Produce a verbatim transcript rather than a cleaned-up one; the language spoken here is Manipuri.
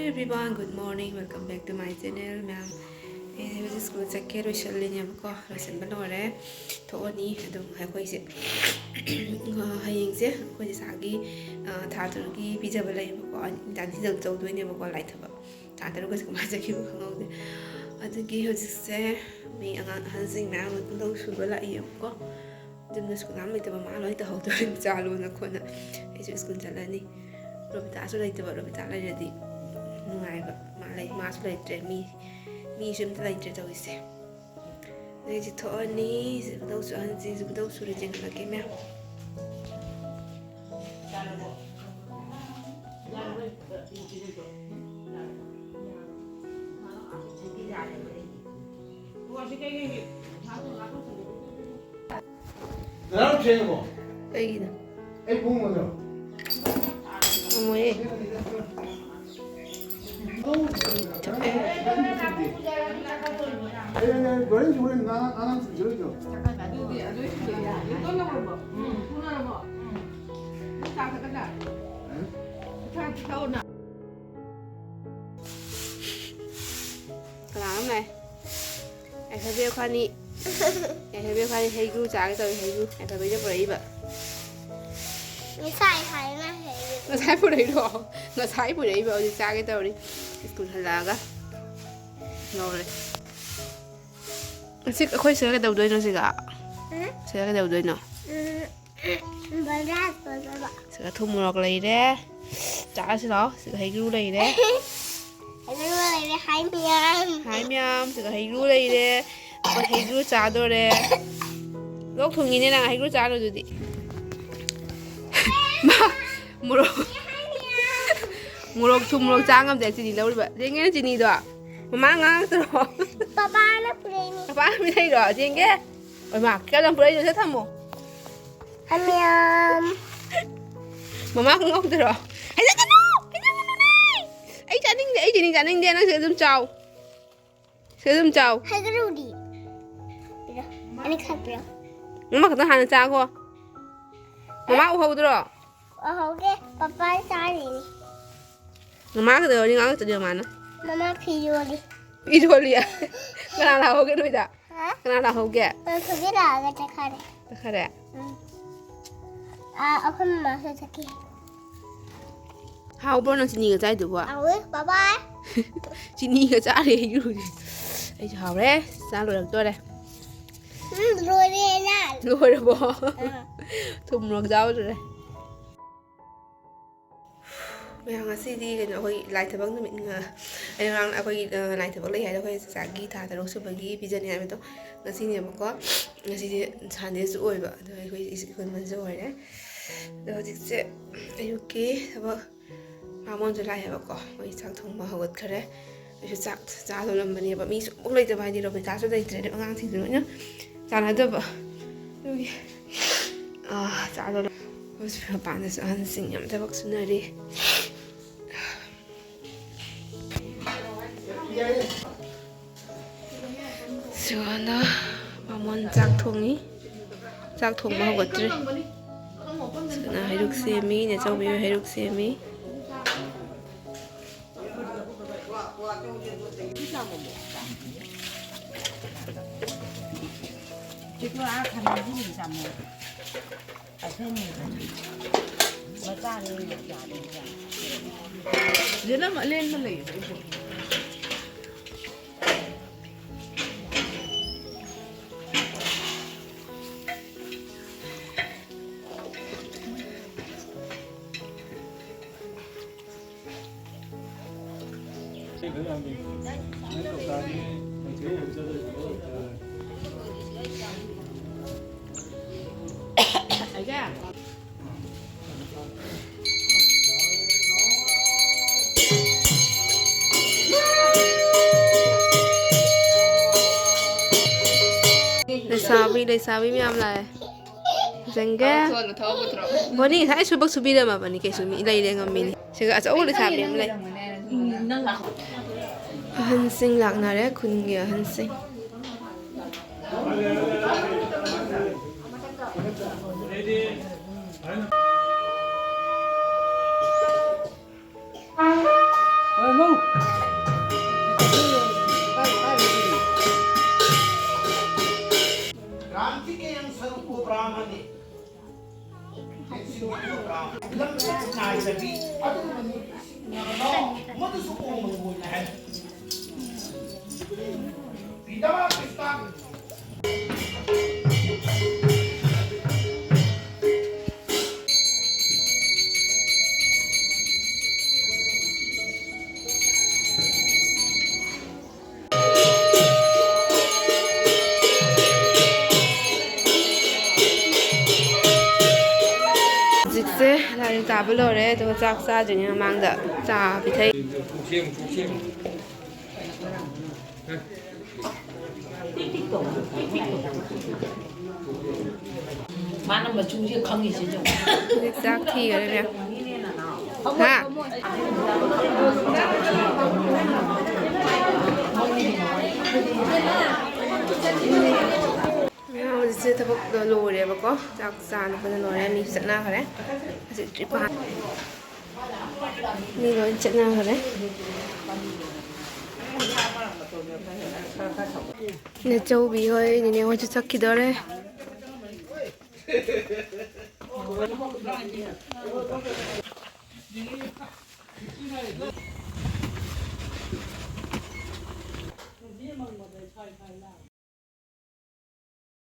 Everyone, good morning, welcome back to my channel, ma'am. ꯑꯩ ꯍꯧꯖꯤꯛ ꯁ꯭ꯀꯨꯜ ꯆꯠꯀꯦ ꯂꯣꯏꯁꯤꯜꯂꯤꯅꯦꯕꯀꯣ, ꯂꯣꯏꯁꯤꯟꯕ ꯂꯣꯏꯔꯦ, ꯊꯣꯛꯑꯅꯤ꯫ ꯑꯗꯨꯝ ꯑꯩꯈꯣꯏꯁꯦ ꯍꯌꯦꯡꯁꯦ ꯑꯩꯈꯣꯏ ꯏꯁꯥꯒꯤ ꯊꯥ ꯇꯔꯨꯛꯀꯤ ꯄꯤꯖꯕ ꯂꯩꯌꯦꯕꯀꯣ, ꯗꯥꯗꯤꯗ ꯇꯧꯗꯣꯏꯅꯦꯕꯀꯣ, ꯂꯥꯏ ꯊꯕꯛ꯫ ꯊꯥ ꯇꯔꯨꯛꯀꯁꯦ ꯀꯃꯥꯏꯅ ꯆꯠꯈꯤꯕ ꯈꯪꯍꯧꯗꯦ꯫ ꯑꯗꯨꯒꯤ ꯍꯧꯖꯤꯛꯁꯦ ꯃꯤ ꯑꯉꯥꯡ ꯑꯍꯟꯁꯤꯡ ꯃꯌꯥꯝ ꯑꯃ ꯂꯧ ꯁꯨꯕ ꯂꯥꯛꯏꯌꯦꯕꯀꯣ꯫ ꯌꯨꯝꯗ ꯁ꯭ꯀꯨꯜ ꯑꯃ ꯂꯩꯇꯕ ꯃꯥ ꯂꯣꯏ ꯇꯧꯍꯧꯗꯣꯔꯦ꯫ ꯆꯥ ꯂꯣꯟꯅ ꯈꯣꯠꯅ꯫ ꯑꯩꯁꯨ ꯁ꯭ꯀꯨꯜ ꯆꯠꯂꯅꯤ꯫ ꯔꯣꯕꯤꯇꯥꯁꯨ ꯂꯩꯇꯕ, ꯔꯣꯕꯤꯇꯥ ꯂꯩꯔꯗꯤ ꯅꯨꯡꯉꯥꯏꯕ꯫ ꯃꯥ ꯂꯩ, ꯃꯥꯁꯨ ꯂꯩꯇ꯭ꯔꯦ, ꯃꯤ, ꯃꯤꯁꯨ ꯑꯝꯇ ꯂꯩꯇ꯭ꯔꯦ ꯇꯧꯔꯤꯁꯦ꯫ ꯑꯗꯩ ꯍꯧꯖꯤꯛ ꯊꯣꯛꯑꯅꯤ꯫ ꯍꯧꯖꯤꯛ ꯂꯧ ꯁꯨ-, ꯑꯍꯟꯁꯤꯡꯁꯨ ꯂꯧ ꯁꯨꯔꯦ, ꯆꯦꯟꯈꯠꯂꯛꯀꯦ ꯃꯌꯥꯝ꯫ ꯉꯔꯥꯡ ꯊꯦꯡꯉꯕꯣ? ꯀꯩꯒꯤꯅꯣ? ꯑꯩ ꯄꯨꯡ ꯃꯉꯥꯗ꯫ ꯉꯝꯃꯣꯏꯌꯦ꯫ ꯑꯩ, ꯑꯩ, ꯑꯩ, ꯕꯣꯔꯤꯡ ꯆꯨꯔꯦ꯫ ꯉꯥ-, ꯉꯥ-, ꯉꯥ-, ꯆꯨꯔꯣꯏꯗ꯭ꯔꯣ? ꯀꯅꯥꯅꯣꯝ ꯂꯥꯛꯑꯦ꯫ ꯌꯥꯏꯐꯕꯤ ꯑꯩꯈꯣꯏꯅꯤ, ꯌꯥꯏꯐꯕꯤ ꯑꯩꯈꯣꯏꯅꯤ ꯍꯩꯒ꯭ꯔꯨ ꯆꯥꯒꯦ ꯇꯧꯔꯤ꯫ ꯍꯩꯒ꯭ꯔꯨ ꯌꯥꯏꯐꯕꯤꯅ ꯄꯨꯔꯛꯏꯕ꯫ ꯉꯁꯥꯏ ꯍꯥꯏꯅ ꯍꯩꯒ꯭ꯔꯨ꯫ ꯉꯁꯥꯏ ꯄꯨꯔꯛꯏꯔꯣ? ꯉꯁꯥꯏ ꯄꯨꯔꯛꯏꯕ ꯍꯧꯖꯤꯛ ꯆꯥꯒꯦ ꯇꯧꯔꯤ꯫ ꯁ꯭ꯀꯨꯜ ꯍꯜꯂꯛꯑꯒ ꯉꯧꯔꯦ꯫ ꯁꯤ ꯑꯩꯈꯣꯏ ꯁꯤꯗ ꯀꯩꯗꯧꯗꯣꯏꯅꯣ ꯁꯤꯒ? ꯎꯝ? ꯁꯤꯗ ꯀꯩꯗꯧꯗꯣꯏꯅꯣ? ꯎꯝ, ꯎꯝ, ꯕꯖꯥꯔ ꯆꯠꯂꯒ꯫ ꯁꯤꯗ ꯊꯨꯝ ꯃꯣꯔꯣꯛ ꯂꯩꯔꯦ꯫ ꯆꯥꯔꯁꯤ ꯂꯥꯛꯑꯣ꯫ ꯁꯤꯗ ꯍꯩꯒ꯭ꯔꯨ ꯂꯩꯔꯦ꯫ ꯍꯩꯒ꯭ꯔꯨ ꯂꯩꯔꯦ, ꯍꯥꯏ ꯃꯌꯥꯝ꯫ ꯍꯥꯏ ꯃꯌꯥꯝ, ꯁꯤꯗ ꯍꯩꯒ꯭ꯔꯨ ꯂꯩꯔꯦ꯫ ꯑꯩꯈꯣꯏ ꯍꯩꯒ꯭ꯔꯨ ꯆꯥꯗꯣꯔꯦ꯫ ꯂꯣꯛ ꯊꯨꯡꯉꯤꯅꯦ ꯅꯪ, ꯍꯩꯒ꯭ꯔꯨ ꯆꯥꯔꯨ ꯑꯗꯨꯗꯤ꯫ ꯃꯥ, ꯃꯣꯔꯣꯛ, ꯃꯣꯔꯣꯛ ꯊꯨꯝ ꯃꯣꯔꯣꯛ ꯆꯥ ꯉꯝꯗꯦ ꯆꯤꯅꯤ ꯂꯧꯔꯤꯕ꯫ ꯌꯦꯡꯉꯦ ꯆꯤꯅꯤꯗꯣ꯫ ꯃꯃꯥ ꯉꯥꯡꯉꯛꯇ꯭ꯔꯣ? ꯄꯄꯥꯅ ꯄꯨꯔꯛꯏꯅꯦ꯫ ꯄꯄꯥꯅ ꯄꯤꯔꯛꯏꯔꯣ? ꯌꯦꯡꯒꯦ꯫ ꯍꯩꯃꯥ, ꯀꯌꯥꯝ ꯄꯨꯔꯛꯏꯅꯣ? ꯁꯦ ꯊꯝꯃꯣ꯫ ꯍꯥꯏ ꯃꯌꯥꯝ꯫ ꯃꯃꯥ ꯈꯪꯍꯧꯗꯔꯣ? ꯍꯩꯖꯤꯟꯒꯅꯨ! ꯍꯩꯖꯤꯟꯒꯅꯨꯅꯦ! ꯑꯩ ꯆꯥꯅꯤꯡꯗꯦ, ꯑꯩ ꯆꯤꯅꯤ ꯆꯥꯅꯤꯡꯗꯦ, ꯅꯪ ꯁꯤꯗ ꯑꯗꯨꯝ ꯆꯥꯎ꯫ ꯁꯤꯗ ꯑꯗꯨꯝ ꯆꯥꯎ꯫ ꯍꯩꯒ꯭ꯔꯨꯗꯤ? ꯄꯤꯔꯣ꯫ ꯑꯅꯤꯈꯛ ꯄꯤꯔꯣ꯫ ꯃꯃꯥ ꯈꯛꯇꯪ ꯍꯥꯟꯅ ꯆꯥꯈꯣ꯫ ꯃꯃꯥ ꯎꯍꯧꯗ꯭ꯔꯣ? ꯎꯍꯧꯗꯦ, ꯄꯄꯥ ꯆꯥꯔꯤꯅꯤ꯫ ꯃꯃꯥ ꯀꯩꯗꯧꯔꯤ? ꯉꯥꯡꯉꯛꯇꯗꯤ ꯃꯃꯥꯅ꯫ ꯃꯃꯥ ꯐꯤ ꯌꯣꯜꯂꯤ꯫ ꯐꯤ ꯌꯣꯜꯂꯤ? ꯀꯅꯥ ꯂꯥꯛꯍꯧꯒꯦ ꯅꯣꯏꯗ? ꯍꯥ? ꯀꯅꯥ ꯂꯥꯛꯍꯧꯒꯦ? ꯃꯥ ꯊꯣꯏꯕꯤ ꯂꯥꯛꯑꯒ ꯆꯠꯈꯔꯦ꯫ ꯆꯠꯈꯔꯦ? ꯎꯝ꯫ ꯑꯥ, ꯑꯩꯈꯣꯏ ꯃꯃꯥꯁꯨ ꯆꯠꯈꯤ꯫ ꯍꯥꯎꯕ꯭ꯔꯣ ꯅꯪ ꯆꯤꯅꯤꯒ ꯆꯥꯏꯗꯨꯕꯣ? ꯍꯥꯎꯋꯦ, ꯕꯕꯥ꯫ ꯆꯤꯅꯤꯒ ꯆꯥꯔꯦ ꯑꯩꯁꯨ ꯍꯧꯖꯤꯛ꯫ ꯑꯩꯁꯨ ꯍꯥꯎꯔꯦ꯫ ꯆꯥ ꯂꯣꯏꯔꯛꯇꯣꯔꯦ꯫ ꯎꯝ, ꯂꯣꯏꯔꯦ ꯅꯪ꯫ ꯂꯣꯏꯔꯕꯣ? ꯑꯥ꯫ ꯊꯨꯝ ꯃꯣꯔꯣꯛ ꯆꯥꯕ ꯂꯣꯏꯔꯦ꯫ ꯃꯌꯥꯝ, ꯉꯁꯤꯗꯤ ꯀꯩꯅꯣ, ꯑꯩꯈꯣꯏ ꯂꯥꯏ ꯊꯕꯛ ꯅꯨꯃꯤꯠ, ꯑ, ꯑꯩ ꯉꯔꯥꯡ ꯑꯩꯈꯣꯏꯒꯤ, ꯑ, ꯂꯥꯏ ꯊꯕꯛ ꯂꯩ ꯍꯥꯏꯗꯣ, ꯑꯩꯈꯣꯏ ꯆꯆꯥꯒꯤ ꯊꯥ ꯇꯔꯨꯛ ꯁꯨꯕꯒꯤ ꯄꯤꯖꯅꯤ ꯍꯥꯏꯕꯗꯣ ꯉꯁꯤꯅꯦꯕꯀꯣ꯫ ꯉꯁꯤꯗꯤ Sundayꯁꯨ ꯑꯣꯏꯕ, ꯑꯗꯣ ꯑꯩꯈꯣꯏ ꯏꯆꯦ, ꯑꯩꯈꯣꯏ ꯃꯟꯁꯨ ꯑꯣꯏꯔꯦ꯫ ꯑꯗꯣ ꯍꯧꯖꯤꯛꯁꯦ ꯑꯌꯨꯛꯀꯤ ꯊꯕꯛ, ꯕꯥꯃꯣꯟꯁꯨ ꯂꯥꯛꯑꯦꯕꯀꯣ, ꯃꯣꯏ ꯆꯥꯛ ꯊꯣꯡꯕ ꯍꯧꯒꯠꯈꯔꯦ꯫ ꯑꯩꯁꯨ ꯆꯥꯛ ꯆꯥꯗꯧꯔꯝꯕꯅꯦꯕ, ꯃꯤꯁꯨ ꯑꯃꯨꯛ ꯂꯩꯇꯕ, ꯍꯥꯏꯗꯤ ꯔꯣꯕꯤꯇꯥꯁꯨ ꯂꯩꯇ꯭ꯔꯦ, ꯑꯉꯥꯡꯁꯤꯡꯁꯨ ꯂꯣꯏꯅ ꯆꯥꯟꯅꯗꯕ, ꯑꯗꯨꯒꯤ, ꯑꯥ, ꯆꯥꯗꯧꯔ-, ꯍꯧꯖꯤꯛ ꯃꯄꯥꯟꯗꯁꯨ ꯑꯍꯟꯁꯤꯡ ꯌꯥꯝ ꯊꯕꯛ ꯁꯨꯅꯔꯤ꯫ ꯁꯤꯋꯥꯅ ꯕꯥꯃꯣꯟ ꯆꯥꯛ ꯊꯣꯡꯉꯤ꯫ ꯆꯥꯛ ꯊꯣꯡꯕ ꯍꯧꯒꯠꯇ꯭ꯔꯤ꯫ ꯁꯤꯅ ꯍꯩꯔꯨꯛ ꯁꯦꯝꯃꯤ, ꯅꯦꯆꯧꯕꯤ ꯍꯣꯏ ꯍꯩꯔꯨꯛ ꯁꯦꯝꯃꯤ꯫ ꯂꯩꯁꯥꯕꯤ, ꯂꯩꯁꯥꯕꯤ ꯃꯌꯥꯝ ꯂꯥꯛꯑꯦ꯫ ꯐꯖꯅꯒꯦ꯫ ꯕꯣꯅꯤ ꯉꯁꯥꯏ ꯁꯨꯕꯛ ꯁꯨꯕꯤꯔꯝꯃꯕꯅꯤ, ꯀꯩꯁꯨ ꯃꯤ ꯂꯩꯔꯦ ꯉꯝꯃꯤꯅꯤ꯫ ꯁꯤꯒ ꯑꯆꯧꯕ ꯂꯩꯁꯥꯕꯤ ꯑꯃ ꯂꯩ꯫ ꯑꯍꯟꯁꯤꯡ ꯂꯥꯛꯅꯔꯦ, ꯈꯨꯟꯒꯤ ꯑꯍꯟꯁꯤꯡ꯫ ꯀ꯭ꯔꯥꯟꯇꯤꯒꯤ ꯌꯥꯝ ꯁꯔꯨꯛꯄꯨ ꯕ꯭ꯔꯥꯍꯃꯅꯤ꯫ ꯂꯝꯆꯠ ꯅꯥꯏꯗꯕꯤ ꯑꯗꯨꯒꯨꯝꯕ ꯅꯨꯄꯤꯁꯤꯡꯅꯕꯗꯣ ꯃꯗꯨꯁꯨ ꯑꯣꯡꯕ ꯑꯣꯏꯅ ꯍꯥꯏ꯫ ꯄꯤꯗꯃ ꯀ꯭ꯔꯤꯁꯇ꯫ ꯍꯧꯖꯤꯛꯁꯦ ꯂꯥꯏꯔꯤꯛ ꯇꯥꯕ ꯂꯣꯏꯔꯦ, ꯑꯗꯨꯒ ꯆꯥꯛ ꯆꯥꯗ꯭ꯔꯤꯉꯩ ꯃꯃꯥꯡꯗ ꯆꯥ ꯄꯤꯊꯛꯏ꯫ ꯃꯥꯅ ꯃꯆꯨꯁꯦ ꯈꯪꯉꯤꯁꯦ ꯌꯦꯡꯉꯣ꯫ ꯍꯧꯖꯤꯛ ꯆꯥꯛ ꯊꯤꯈꯔꯦ, ꯃꯌꯥꯝ꯫ ꯍꯥ? ꯃꯌꯥꯝ ꯍꯧꯖꯤꯛꯁꯦ ꯊꯕꯛꯇꯣ ꯂꯣꯏꯔꯦꯕꯀꯣ꯫ ꯆꯥꯛ ꯆꯥꯅꯕꯗ ꯂꯣꯏꯔꯦ꯫ ꯃꯤ ꯆꯠꯅꯈ꯭ꯔꯦ꯫ ꯍꯧꯖꯤꯛ ꯇ꯭ꯔꯤꯄꯥꯟ ꯃꯤ ꯂꯣꯏ ꯆꯠꯅꯈ꯭ꯔꯦ꯫ ꯅꯦꯆꯧꯕꯤ ꯍꯣꯏ, ꯅꯦꯅꯦ ꯍꯣꯏꯁꯨ ꯆꯠꯈꯤꯗꯣꯔꯦ꯫